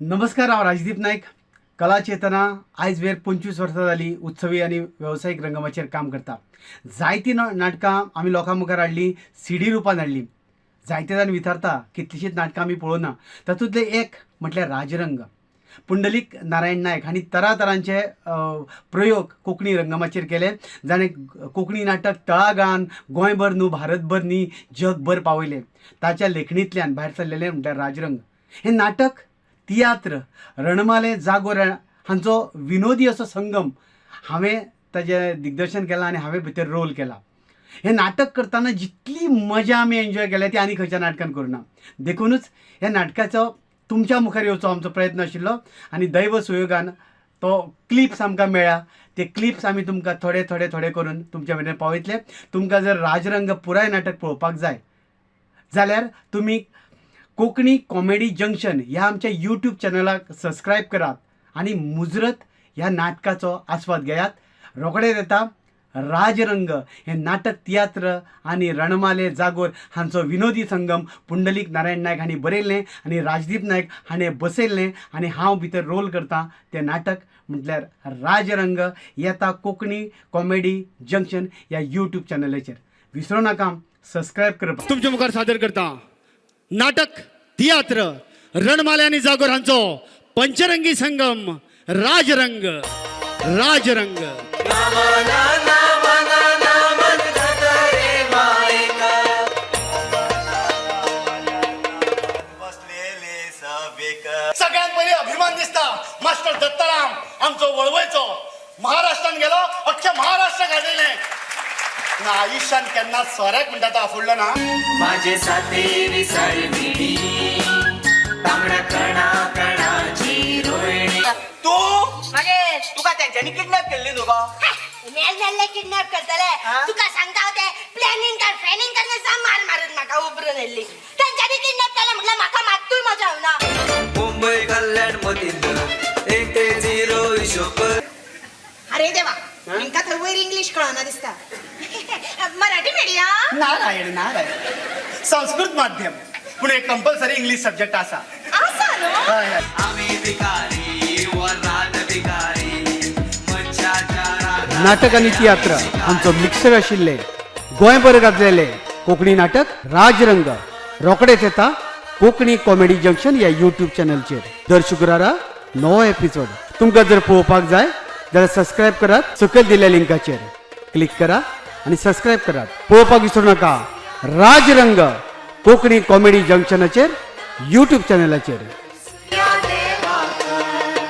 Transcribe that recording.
नमस्कार, हांव राजदीप नायक. कला चेतना आयज वेर 25 वर्सां जालीं उत्सवी आनी वेवसायीक रंगमाचयेर काम करता. जायतीं नाटकां आमी लोकां मुखार हाडलीं, सीडी रुपान हाडलीं. जायते जाण विचारता, कितलींशींच नाटकां आमी पळोवना. तातूंतलें एक म्हटल्यार राजरंग. पुंडलीक नारायण नायक हांणी तरातरांचे प्रयोग कोंकणी रंगमाचयेर केले, जाणें कोंकणी नाटक तळागाळान, गोंयभर न्हू, भारतभर न्ही, जगभर पावयलें. ताच्या लेखणींतल्यान भायर सरलेलें म्हटल्यार राजरंग हें नाटक. तियात्र, रणमाले, जागोर हांचो विनोदी असो संगम. हांवें ताजें दिग्दर्शन केलां आनी हांवें भितर रोल केला. हें नाटक करतना जितली मजा आमी एन्जॉय केल्या, ती आनी खंयच्या नाटकान करुना. देखुनूच ह्या नाटकाचो तुमच्या मुखार येवचो आमचो प्रयत्न आशिल्लो आनी दैव सुयोगान तो क्लिप्स आमकां मेळ्ळा. ते क्लिप्स आमी तुमकां थोडे थोडे थोडे करून तुमच्या मेरेन पावयतले. तुमकां जर राजरंग पुराय नाटक पळोवपाक जाय जाल्यार तुमी कोंकणी कॉमेडी जंक्शन ह्या आमच्या यूट्यूब चॅनलाक सबस्क्रायब करात आनी मुजरत ह्या नाटकाचो आस्वाद घेयात. रोखडेच येता राजरंग हें नाटक. तियात्र आनी रणमाले, जागोर हांचो विनोदी संगम. पुंडलीक नारायण नायक हांणी बरयल्लें आनी राजदीप नायक हाणें बसयल्लें आनी हांव भितर रोल करतां तें नाटक म्हटल्यार राजरंग. येता कोंकणी कॉमेडी जंक्शन ह्या यूट्यूब चॅनलाचेर. विसरूं नाका सबस्क्रायब करपाक. तुमच्या मुखार सादर करता नाटक तियात्र, रणमाले आणि जागोर हांचो पंचरंगी संगम, राजरंग, राजरंग. बसलेले सभेक. सगळ्यात पहिले अभिमान दिसता, मास्टर दत्ताराम आमचो वळवयचो महाराष्ट्रान गेलो, अख्ख्या महाराष्ट्र गाजयलें ना. आयुष्यान केन्ना सोऱ्याक म्हणटा तो आफुडलो ना. माझे सातेरी साळविणी, तांबड्या कणा कणाची रोयणी. तू मागीर? तुका तेंच्यांनी किडनॅप केल्ली न्हू गो? मेल मेल्ले किडनॅप करतले? तुका सांगता हांव, ते प्लॅनिंग कर, प्लॅनिंग कर, जाम मार मारून म्हाका उबरून येयल्ली. तेंच्यांनी किडनॅप केलें म्हटल्यार म्हाका मात्तूय मजा येवना. मुंबई कल्याण मतींत एक ते झिरो हिशोब कर. अरे देवा, हांकां थंय वयर इंग्लीश कळना दिसता. मराठी मिडियम? नारायण नारायण. संस्कृत माध्यम, पूण एक कंपल्सरी इंग्लीश सब्जेक्ट आसा. आसा न्हू? हय हय. आम्ही भिकारी वरात भिकारी मनशाच्या रानात. नाटक आनी तियात्र हांचो मिक्सर आशिल्लें गोंयभर गाजलेलें कोंकणी नाटक राजरंग रोखडेच येता कोंकणी कॉमेडी जंक्शन ह्या यूट्यूब चॅनलचेर. दर शुक्रारा नवो एपिसोड. तुमकां जर पळोवपाक जाय जाल्यार सबस्क्रायब करात. सकयल दिल्ल्या लिंकाचेर क्लिक करा आनी सबस्क्रायब करात. पळोवपाक विसरू नाका राजरंग कोंकणी कॉमेडी जंक्शनाचेर, यूट्यूब चॅनलाचेर.